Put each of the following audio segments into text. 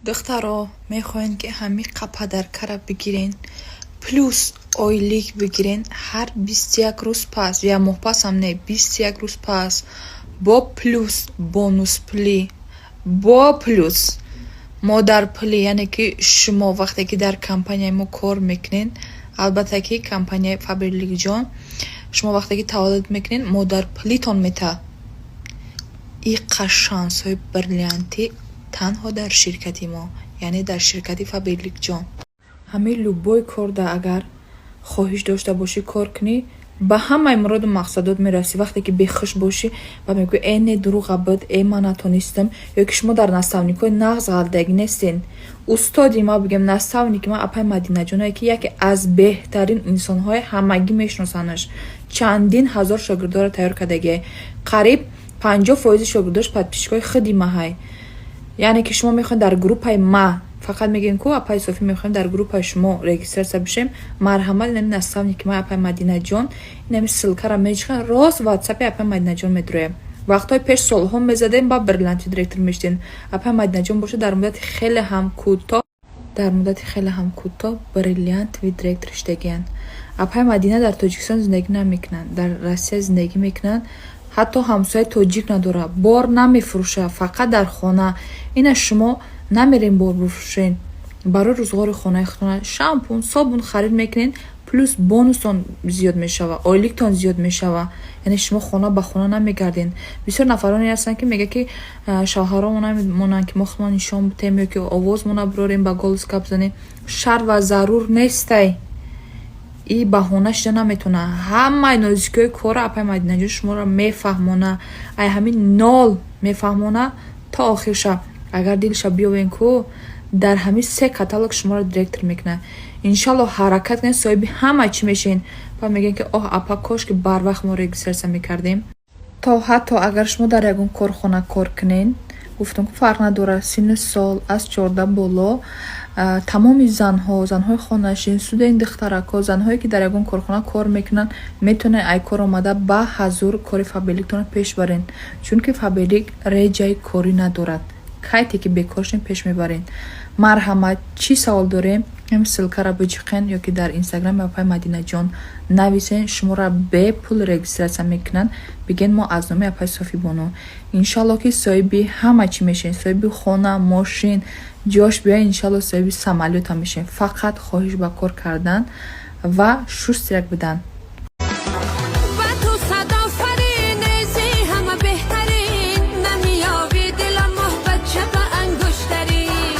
Духтаро, мехоҳем, ки ҳамин подаркара бигирен, плюс ойлик бигирен ҳар 21 рӯз пас, як моҳ пас ҳам не, 21 рӯз пас, бо плюс бонус пулӣ, бо плюс модарпулӣ. Яъне ки шумо вақте ки дар компанияи мо кор мекунед, албатта ки компанияи Фаберликҷон, шумо вақте ки таваллуд мекунед, модарпулитон метаҳад. Иқа шансҳои бриллиантӣ танҳо дар ширкати мо, яъне дар ширкати Фаберликҷон. Ҳамин любой корда агар хоҳиш дошта бошӣ, кор кунӣ, ба ҳамаи муроду мақсадот мерасӣ. Вақте ки бехуш бошӣ ва мегӯӣ: «Э, не, дурӯға буд, э, ман натонистам», ё ки шумо дар наставникҳои нағз ғалтидагӣ нестен. Устоди ма, бигем, наставники ма апай Мадинаҷоное, ки яке аз беҳтарин инсонҳои ҳамагӣ мешиносанаш, чандин ҳазор шогирдоро тайёр кардагиай, қариб 50 фоизи шогирдош подписчикои худи маҳай. Яъне ки шумо мехоҳед дар группаи ма, фақат мегӯем ку: «Апай Софӣ, мехоҳем дар группаи шумо регистрация бишем», марҳамат, инами наставники ма апай Мадинаҷон, инами ссылкара меҷихан, рост ватсапи апай Мадинаҷон медурояд. Вақтҳои пеш солҳо мезадем, ба бриллиантовый директор мешудем. Апай Мадинаҷон бошад, дар муддати хеле ҳам кӯтоҳ бриллиантовый директор шудагиянд. Апай Мадина дар Тоҷикистон зиндагӣ намекунанд, дар Россия зиндагӣ мекунанд. Ҳатто ҳамсояи тоҷик надорад, бор намефурӯшад, фақат дар хона. Ина шумо намерем бор бифурӯшен, барои рӯзғори хонаи худтон шампун, собун харид мекунед, плюс бонустон зиёд мешавад, ойликтон зиёд мешавад. Яъне шумо хона ба хона намегардед. Бисёр нафароне ҳастанд, ки мегӯяд, ки шавҳаромон намемонанд, ки мо худмон нишон битем ё ки овозмона бирорем, ба голос гап занем. Шарт ва зарур нестай, и баҳона шида наметавонад. Ҳамаи нозикиҳои корро апай Мадинаҷон шуморо мефаҳмона, ай ҳамин нол мефаҳмона то охирша. Агар дилша биёвен ку, дар ҳамин се каталог шуморо директор мекунад, иншалло. Ҳаракат кунед, соҳиби ҳама чӣ мешавед. Баъд мегӯем, ки оҳ, апа, кош ки барвақт мо регистрация мекардем. То ҳатто агар шумо дар ягон корхона кор кунед, гуфтам ку, фарқ надорад синну сол, аз 14 боло тамоми занҳо, занҳои хонашин, студент, духтаракҳо, занҳое ки дар ягон корхона кор мекунанд, метавонед ай кор омада ба ҳазур кори Фаберликтонро пеш баред, чунки Фаберлик реҷаи корӣ надорад. Кайте ки бекор шудем, пеш мебаред. Марҳамат, чӣ савол дорем, ҳам ссылкаро биҷиқен ё ки дар инстаграми апай Мадинаҷон нависен, шуморо бепул регистрация мекунанд. Бигӯен, мо аз номи апай Софибону. Иншалло, ки соҳиби ҳама чӣ мешавем, соҳиби хона, мошин, ҷош биёед, иншалло, соҳиби самолётам мешавем. Фақат хоҳиш ба кор кардан ва шустряк будан. Ба ту садофарин зи ҳама беҳтарин, намеёби дилам моҳбача ба ангуштарин.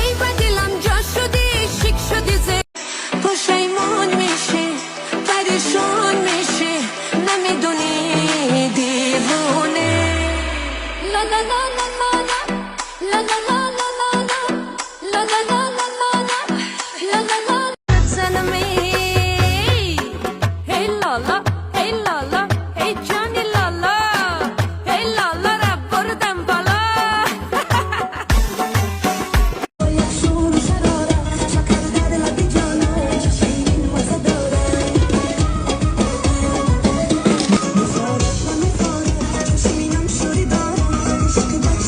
Эй, ба дилам ҷо шудӣ, шик шудӣ, зе пушаймон мешӣ, парешон мешӣ, намедонӣ, девоне. ла ла ла ла ла ла ла ла ла ла ла ла ла ла ла ла ла ла занам. Hey lala, hey lala, hey Johnny lala, hey lala را بردم بالا. شور و شراره شکر در لب جانان چه شیرین مزه داره. میخوره و میخوره چشمینم شوری داره عشق.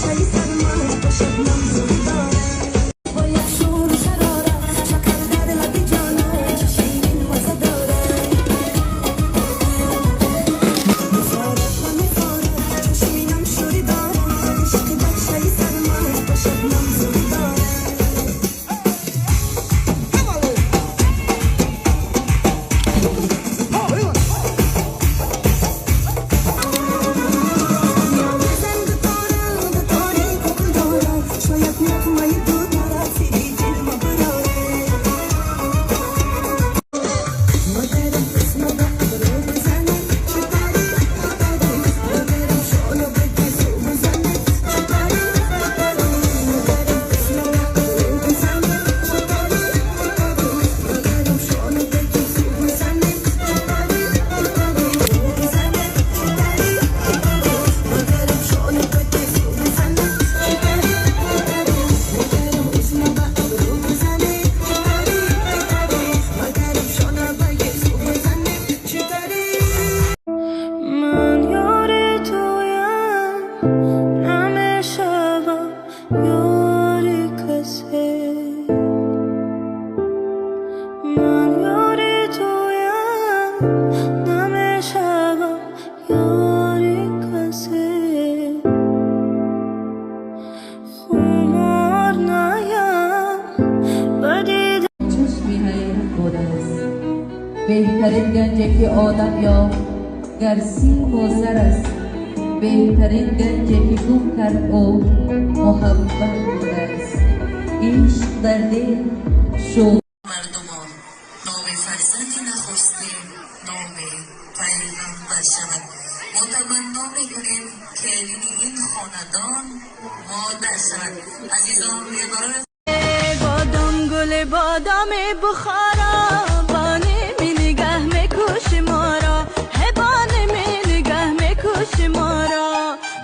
Беҳтарин ганҷе ки одам ёфт, гар симу зар аст, беҳтарин ганҷе ки гум кард ӯ, муҳаббат будааст. Ишқ дар дил шу Мардумон, номи фарзанди нахустин номи пайғамбар шавад. Мо таманно мекунем, келини ин хонадон модар шавад. Азизон, барои Бодом, гули бодоми Бухоро, бони ми нигаҳ мекуши моро, ҳебони ми нигаҳ мекуши моро.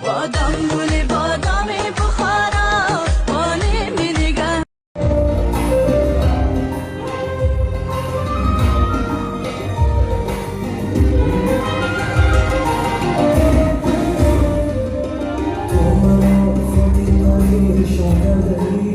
Бодом, гули бодоми Бухоро, бони ми нигаҳ. То маро хотир парешон кардаӣ.